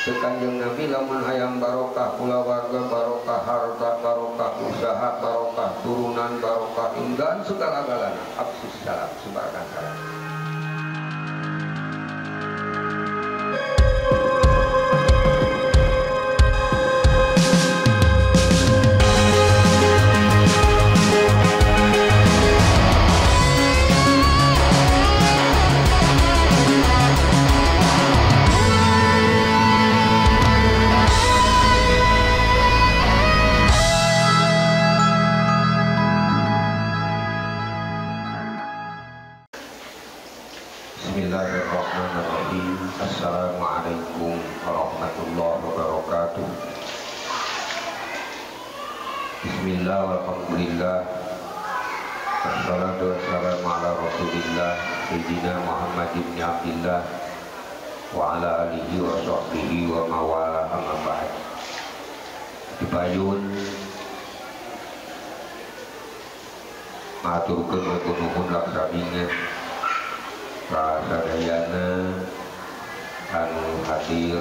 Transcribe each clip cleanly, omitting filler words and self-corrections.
Kanjeng Nabi lamun hayang barokah kulawarga barokah harta barokah usaha barokah turunan barokah inggan segala-galana absus salam sebarkan salam. Bismillahirrahmanirrahim. Assalamualaikum warahmatullahi wabarakatuh. Bismillah walhamdulillah. Wassalatu wassalamu ala rasulillah Sayyidina Muhammad ibn Abdillah wa ala alihi wa sahbihi wa mawala amma ba'd. Dipayun maturkeun nuhun laksabina sadayana anu hadir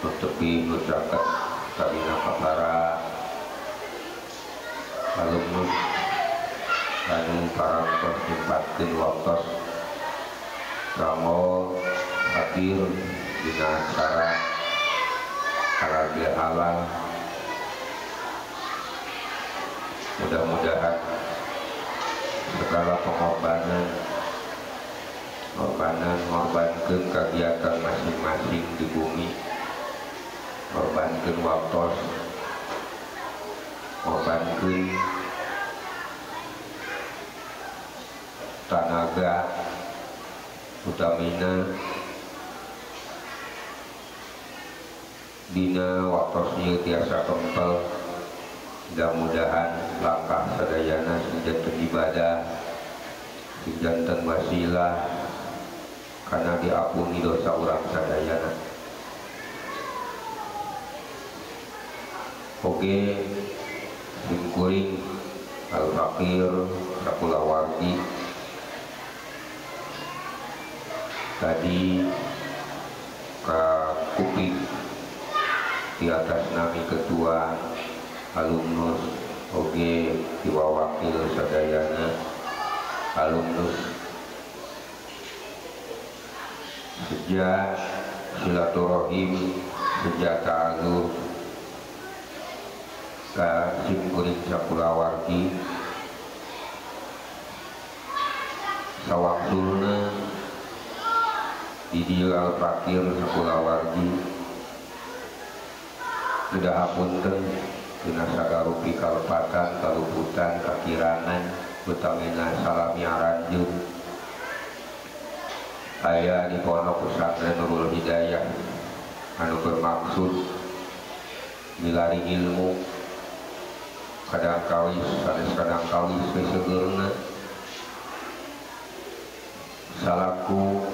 nutepi nu caket kabina para alumnus anu parantos nyempatkeun waktos kanggo hadir dina acara halal bihalal. Mudah-mudahan segala pengorbanan ngorbankeun kegiatan masing-masing di bumi, ngorbankeun waktos, ngorbankeun tanaga, utamina dina waktos ieu tiasa kempel. Mudah-mudahan langkah sadayana sing ibadah, sing janten wasilah karena diampuni dosa urang sadayana. Oke, simkuring al-fakir sakulawargi tadi ka kuping di atas nami ketua alumnus oge diwawakil sadayana alumnus sejak silaturahim sejak ta'aluf ka simkuring sakulawargi sawangsulna di dieu al-fakir sakulawargi sudah hapunten dina sagarupi kalepatan kaluputan kakirangan utamina salami aranjeun aya di Pondok Pesantren Nurul Hidayah anu bermaksud milari ilmu kadang kawis sanes kadang kawis sesegeurna salaku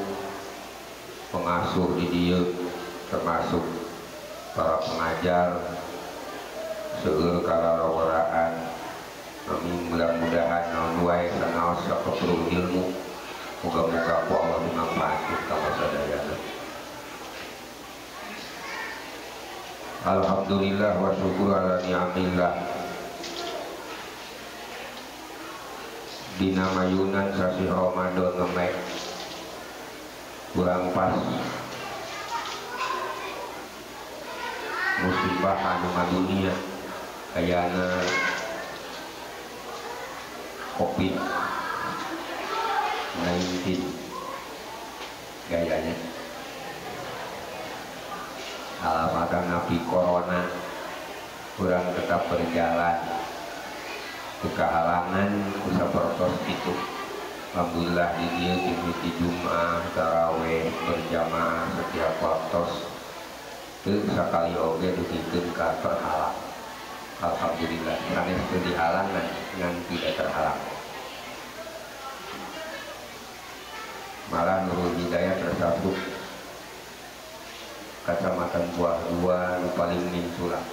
pengasuh di dieu termasuk para pengajar seueur kararawaraan. Amin, mudah-mudahan naon wae sanaos saperlu ilmu moga-moga ku Allah dimanfaatkeun ka sadayana. Alhamdulillah wa syukur ala ni'amillah. Dina mayunan sasih Ramadan ngemek kurang pas musibah anu ngadunia ayana COVID-19 gayanya alamatan nabi corona kurang tetap berjalan kehalangan kusapertos itu. Alhamdulillah di dieu dimiti Jumat tarawih berjamaah setiap waktos teu sakali oge dugikeun ka terhalang. Alhamdulillah sanes teu dihalangan ngan tidak terhalang. Malah Nurul Hidayah tersatu kacamatan buah dua nu paling minculak.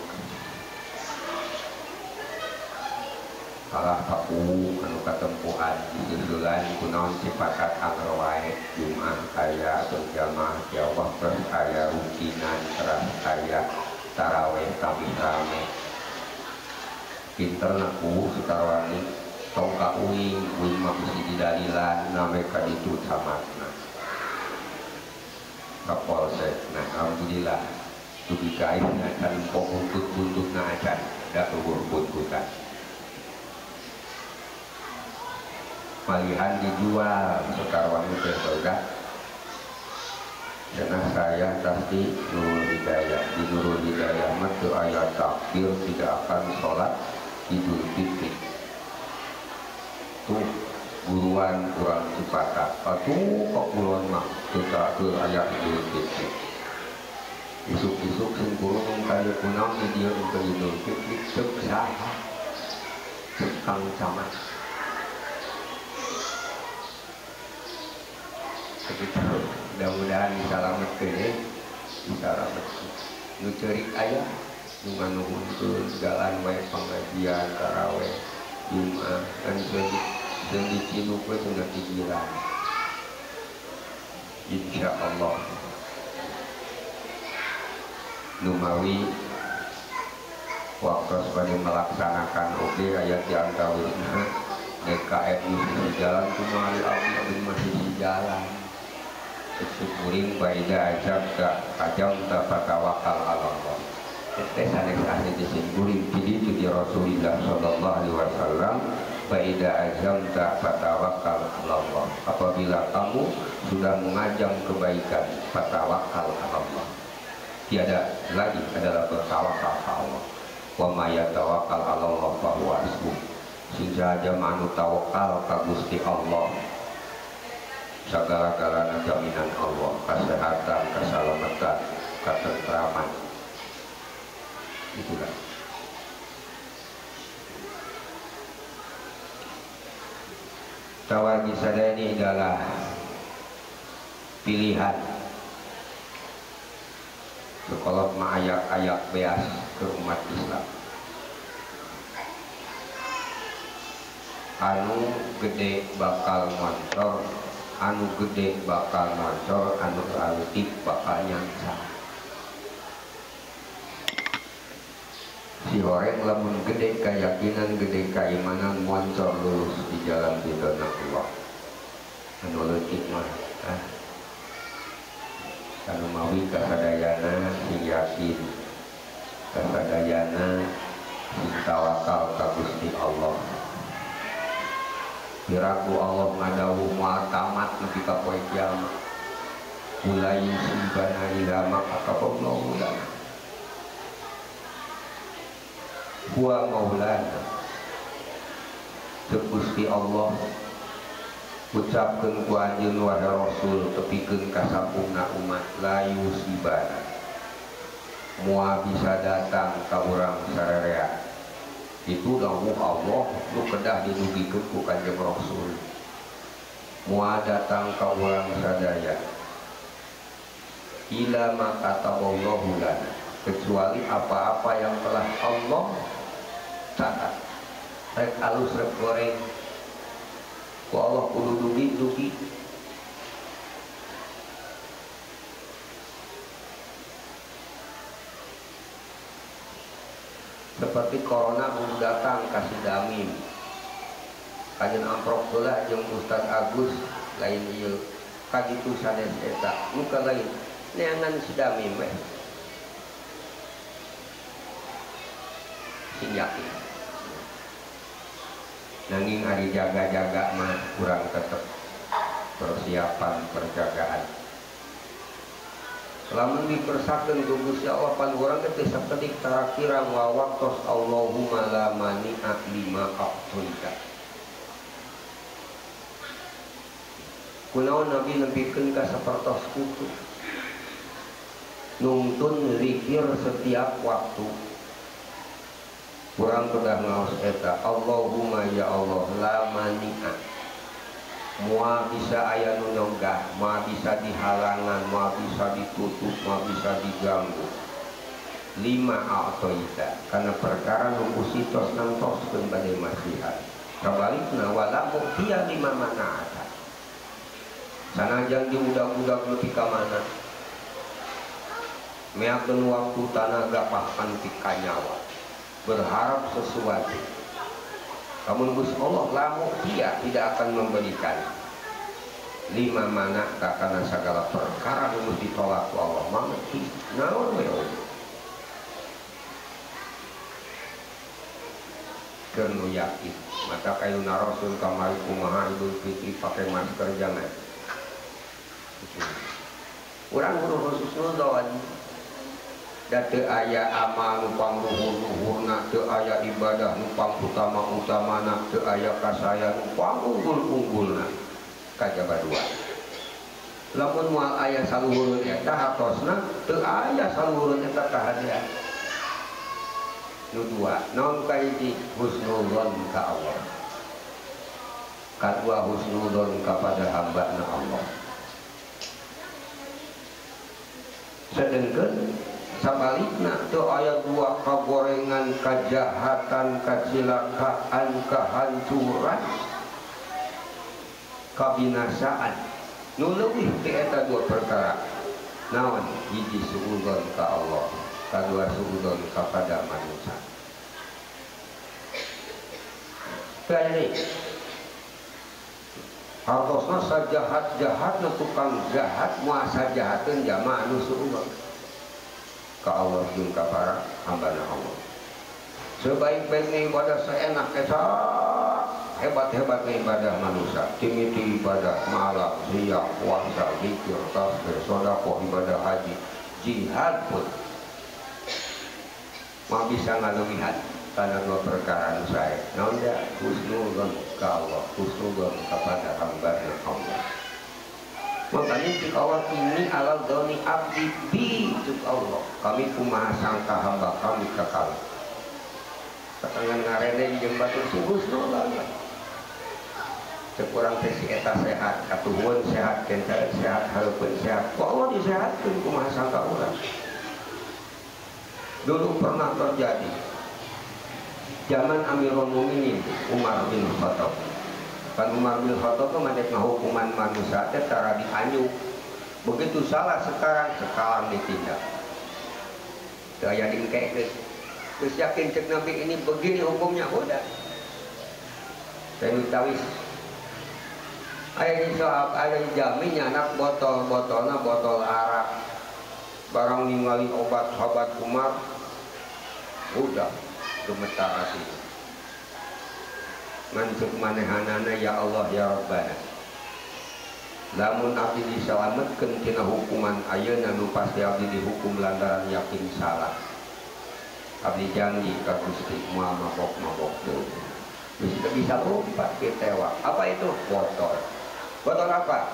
Kalah paku anu katempuhan disusulan kunaon Cipatat angger wae Jumat aya berjamaah ya Allah terus aya rutinan teras aya tarawih tabi rame pinter ku Sukarwangi tong ka uing uing mah bisi didalilan name ka ditu camatna ka polsek. Nah alhamdulillah dugi ka ayeuna can buntut-buntutna acan da eueuh buntutan. Malihan dijual Sukarwangi teh barudak. Karena saya pasti Nurul Hidayah. Di Nurul Hidayah mah teu aya takbir tidak akan sholat Idul Fitri. Tuh guruan urang Cipatat. Atuh kok guruan mah teu aya Idul Fitri. Isuk-isuk sing kurung kaya kunaon di dieu untuk Idul Fitri teu saha. Cek Kang Camat. Begitu, mudah-mudahan disalametkeun ya, disalametkeun. Nu ceurik aya, nu nganuhunkeun jalan wae pengajian, tarawih, Jumat, kan jeung dicinuk we cenah digilan. Insyaallah. Numawi waktu bade melaksanakan oge aya di antawisna DKM nu sisi jalan kumaha abdi masih di jalan. Syukuring baida ajab ta ajam ta fatawakal ala Allah. Teh sanes ahli disimpuling di di Rasulullah sallallahu alaihi wasallam baida ajam ta fatawakal ala Allah. Apabila kamu sudah mengajam kebaikan, fatawakal ala Allah. Tiada lagi adalah bertawakal ke Allah. Wa may yatawakkal ala Allah fa huwa hasbuh. Sing saja anu tawakal ka Gusti Allah. Segala-galana jaminan Allah, kesehatan, keselamatan, ketentraman. Itulah. Tawargi sada ini adalah pilihan. Sekolah maayak-ayak beas ke umat Islam. Anu gede bakal moncor, anu gede bakal moncor, anu aleutik bakal nyangsa. Si horeng lamun gede keyakinan, gede keimanan, moncor lulus di jalan ridhona Allah. Anu leutik mah anu mawi kasadayana sing yakin, kasadayana sing tawakal ka Gusti Allah. Piraku Allah ngadawuh moal tamat nepi ka poe kiamat. Mulai sibana ila maqatallahu lana. Huwa maulana. Ceuk Gusti Allah ucapkeun ku anjeun wahai Rasul tepikeun ka sampurna umat la yusibana. Moal bisa datang ka urang sararea. Itu dawuh Allah nu kedah didugikeun ku Kanjeng Rasul. Moal datang ka urang sadaya ila ma kataballahu lana, kecuali apa-apa yang telah Allah catat. Rek alus rek goreng ku Allah kudu dugi-dugi. Seperti corona kudu datang kasih damim. Kajen amprok heula jeung Ustaz Agus lain ieu. Kajitu sanes eta, muka lain neangan si damim we. Sing yakin. Nanging ari jaga-jaga mah kurang tetep persiapan perjagaan. Lamun dikersakeun ku Gusti Allah pan urang teh sakedik tarakira wa waqtos Allahumma la mani'a lima a'taita. Kunaon Nabi nepikeun ka sapertos kitu. Nungtun zikir setiap waktu. Kurang kedah ngaos eta Allahumma ya Allah la mani'a. Moal bisa aya nu nyegah, moal bisa dihalangan, moal bisa ditutup, moal bisa diganggu. Lima a'taita karena perkara nu tos nangtoskeun bade masihan. Kabalikna wala mu'tiya lima mana'ata. Sanajan diudag-udag nepi ka mana meakeun waktu tanaga bahkan pika nyawa berharap sesuatu. Namun Gusti Allah la mu'tiya tidak akan memberikan lima mana'ata karena segala perkara nu ditolak ku Allah mah naon we keur nu yakin. Maka kayuna Rasul kamari kumaha Idul Fitri pakai masker jangan. Urang kudu husnuzon. Da teu aya amal nu pangluhur-luhurna, teu aya ibadah nu pangutama-utamana, teu aya kasaya nu pangunggul-unggulna kajaba dua. Lamun moal aya saluhureun eta hartosna, teu aya saluhureun eta kahadean. Nu dua, naon kahiji husnuzon ka Allah. Kadua husnuzon kepada hamba-Na Allah. Sedengkeun sabalikna teu aya dua kagorengan, kajahatan, kacilakaan, kehancuran, kabinasaan. Nu leuwih ti eta dua perkara. Naon? Hiji suudzon ka Allah, kadua suudzon kepada manusia. Kali hartosna sajahat-jahatna tukang jahat moal sajahateun jamaah anu suudzon ka Allah jeung ka para hambana Allah. Sebaik-baiknya ibadah seenak eta hebat-hebatnya ibadah manusia, timiti ibadah malam, siang, puasa, zikir, tasbih, sedekah, ibadah haji, jihad pun mah bisa ngaleuwihan karena dua perkara nu sae. Naon da husnuzon ka Allah, husnuzon kepada hamba-Na Allah. Makanya cik Allah ini alal doni abdi bi cik Allah. Kami kumaha sangka hamba kami ka kami. Katangan ngarede jeung batur sing husnuzon. Cek urang teh si eta sehat, katuhun sehat, kenca sehat, hareupeun sehat. Ku Allah disehatkeun kumaha sangka urang. Dulu pernah terjadi zaman Amirul Mukminin Umar bin Khattab. Kan Umar bin Khattab itu mandek ngahukuman manusia teh tara dianjuk. Begitu salah sekarang sekalang ditindak. Teu aya dingkekeun. Geus yakin cek Nabi ini begini hukumnya udah. Teu tawis. Aya di sohab, aya di jaminya anak botol-botolna botol arak. Barang ningali obat sahabat Umar udah gemetar hati. Mancuk manehanana ya Allah ya Rabbana. Lamun abdi disalametkeun tina hukuman ayeuna nu pasti abdi dihukum lantaran yakin salah. Abdi janji ka Gusti moal mabok-mabok deui. Geus teu bisa lompat ditewak. Apa itu? Botol. Botol apa?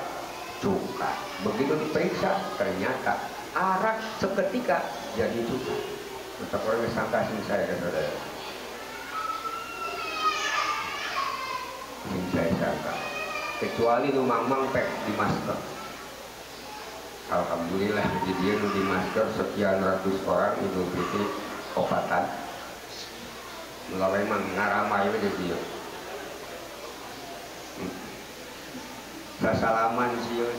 Cuka. Begitu diperiksa ternyata arak seketika jadi cuka. Untuk orang sangka sing saya kan saudara. Sing saya sangka. Kecuali nu mang-mang pek di masker. Alhamdulillah di dia nu di masker sekian ratus orang Idul Fitri obatan. Mulai memang ngaramai we di dieu. Sasalaman sieun.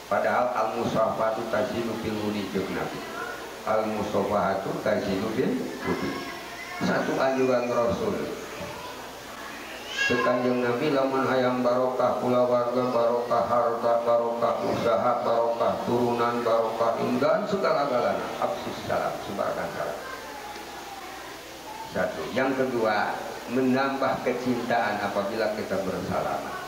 Padahal al-musafatu tazidu fil wudi jeung Nabi. Al-musafatu tazidu fil wudi. Satu anjuran Rasul. Kanjeng Nabi lamun hayang barokah kulawarga, barokah harta, barokah usaha, barokah turunan, barokah inggan segala-galana. Absis salam, sebarkan salam. Satu. Yang kedua, menambah kecintaan apabila kita bersalaman.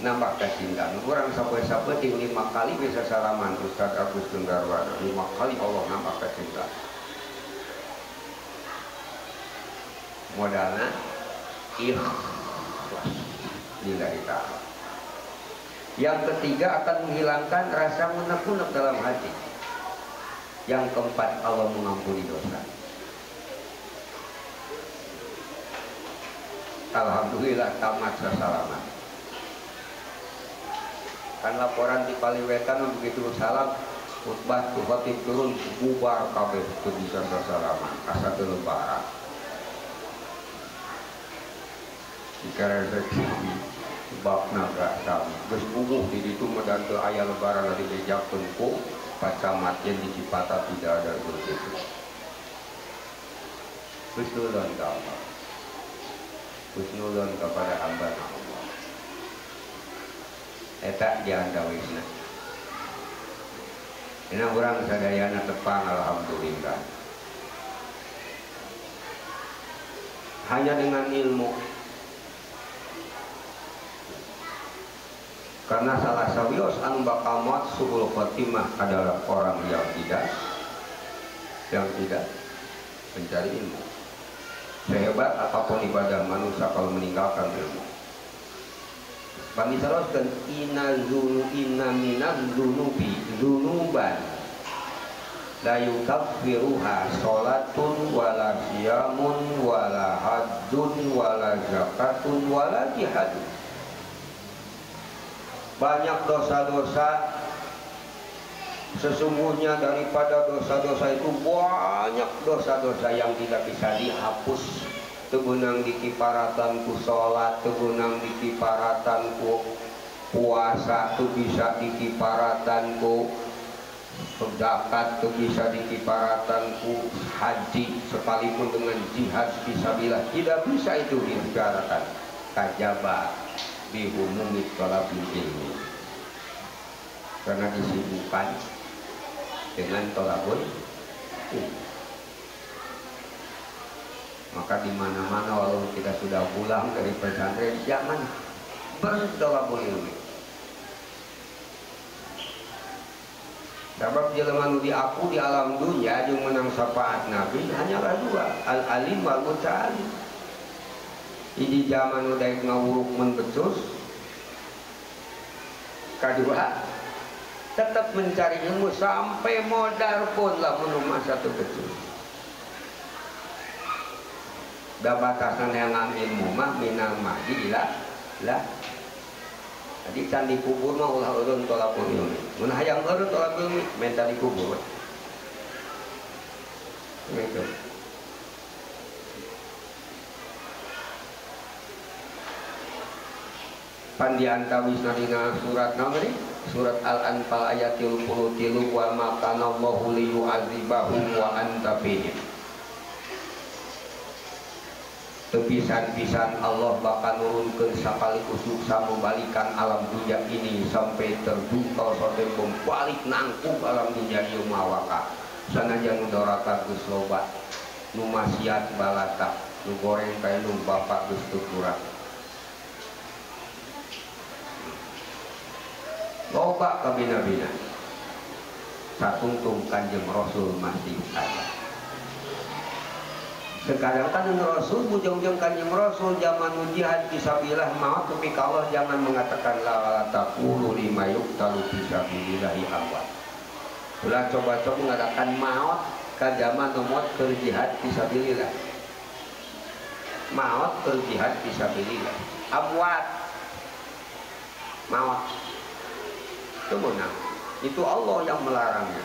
Nambah kecintaan. Orang sampai-sampai 5 kali bisa salaman Ustaz Agus Tunggarwana. 5 kali Allah nambah kecintaan. Modalnya ikhlas lillahi ta'ala. Yang ketiga akan menghilangkan rasa unek-unek dalam hati. Yang keempat, Allah mengampuni dosa. Alhamdulillah tamat sesalaman. Kan laporan di Paliwetan begitu salam, Khutbah tuh khatib turun bubar kabeh teu bisa sasalaman asa teu lebaran. Dikaresek babna gak sami. Geus puguh di ditu mah dan teu aya lebaran dibejakeun ku Pak Camat yen di Cipatat tidak ada Idul Fitri. Husnuzon ka Allah. Husnuzon kepada hamba Allah. Eta di antawisna. Ini orang sadayana tepang alhamdulillah. Hanya dengan ilmu. Karena salah sawios anu bakal maut suul khotimah adalah orang yang tidak mencari ilmu. Sehebat apapun ibadah manusia kalau meninggalkan ilmu. Pamisaloskeun inna zunu inna minaz dzunubi dzunuban la yukaffiruha sholatun wala siyamun wala hajjun wala zakatun wala jihadun. Banyak dosa-dosa, sesungguhnya daripada dosa-dosa itu banyak dosa-dosa yang tidak bisa dihapus. Tegunang di kiparatan ku sholat, tegunang di kiparatan ku puasa, tuh bisa di kiparatan ku zakat, tuh bisa di kiparatan ku haji, sekalipun dengan jihad fisabilillah tidak bisa itu dibicarakan. Kajaba bihumumi tolabil ilmi, karena disibukkan dengan tolabul ilmi. Maka di mana-mana walau kita sudah pulang dari pesantren, jangan bertolabul ilmi. Sebab jelema nu diaku di alam dunia jeung menang syafaat Nabi hanyalah dua, al-alim wal muta'alim. Di zaman nu daek ngawuruk mun becus, kadua tetap mencari ilmu sampai modar pun lamun rumah satu becus. Da batasan yang ilmu mah minal mahdi lah lah. Jadi can dikubur mah ulah eureun tolabul ilmi. Mun hayang eureun tolabul ilmi menta dikubur. Gitu. Pan diantawisna dina surat naon tadi? Surat Al-Anfal ayat 33 wa ma kana Allahu liyu'adzibahum wa anta fihim. Tepisan-pisan Allah bakal nurunkeun sakaligus suksa membalikan alam dunia ini sampai terjungkal sampai membalik nangkub alam dunia ieu mawaka. Sanajan nu doraka geus loba, nu maksiat balata, nu goreng kae nu bapak geus teu kurang. Loba kabina-bina. Satungtung Kanjeng Rasul masih ada. Sekarang kan Rasul bujang-bujang Kanjeng Rasul zaman jihad fisabilillah maut, tapi Allah jangan mengatakan la taqulu lima yuqtalu fisabilillahi amwat. Ulah coba-coba mengatakan maut ka zaman maut keur jihad fisabilillah. Maut keur jihad fisabilillah. Amwat. Maut. Itu menang. Itu Allah yang melarangnya.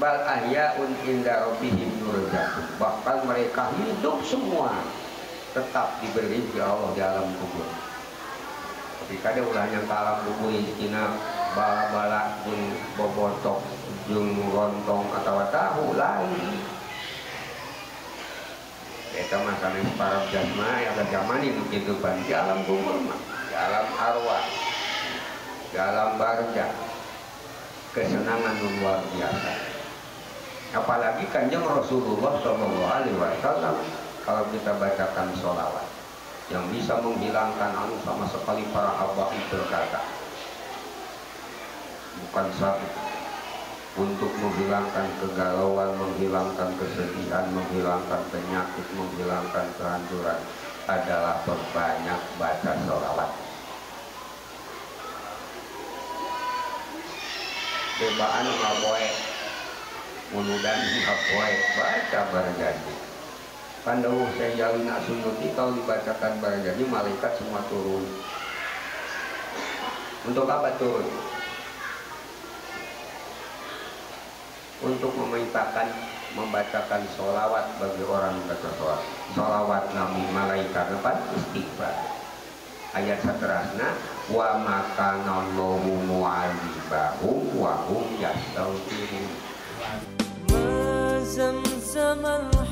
Bal ahya'un inda rabbihim yurzaqun. Bahkan mereka hidup semua tetap diberi rezeki Allah di alam kubur. Tapi kadang ulah nyangka alam kubur rezekina bala-bala jeung bobotok jeung lontong atawa tahu lain. Eta mah sanes para jasma ya zaman itu kehidupan di alam kubur mah, di alam arwah, di alam barzah. Kesenangan luar biasa. Apalagi Kanjeng Rasulullah Shallallahu Alaihi Wasallam kalau kita bacakan sholawat yang bisa menghilangkan anu sama sekali para habaib berkata bukan satu untuk menghilangkan kegalauan, menghilangkan kesedihan, menghilangkan penyakit, menghilangkan kehancuran adalah perbanyak baca sholawat. Bebaan ngaboe, munudan ngaboe, baca berjanji. Pandau Sayyalina Suyuti kalau dibacakan berjanji malaikat semua turun. Untuk apa turun? untuk memintakan membacakan sholawat bagi orang baca sholawat. Sholawat nabi malaikat apa istighfar. Ayat seterusnya wa makanallahu mu'adzibahum wa hum yastaghfirun. Zamzam.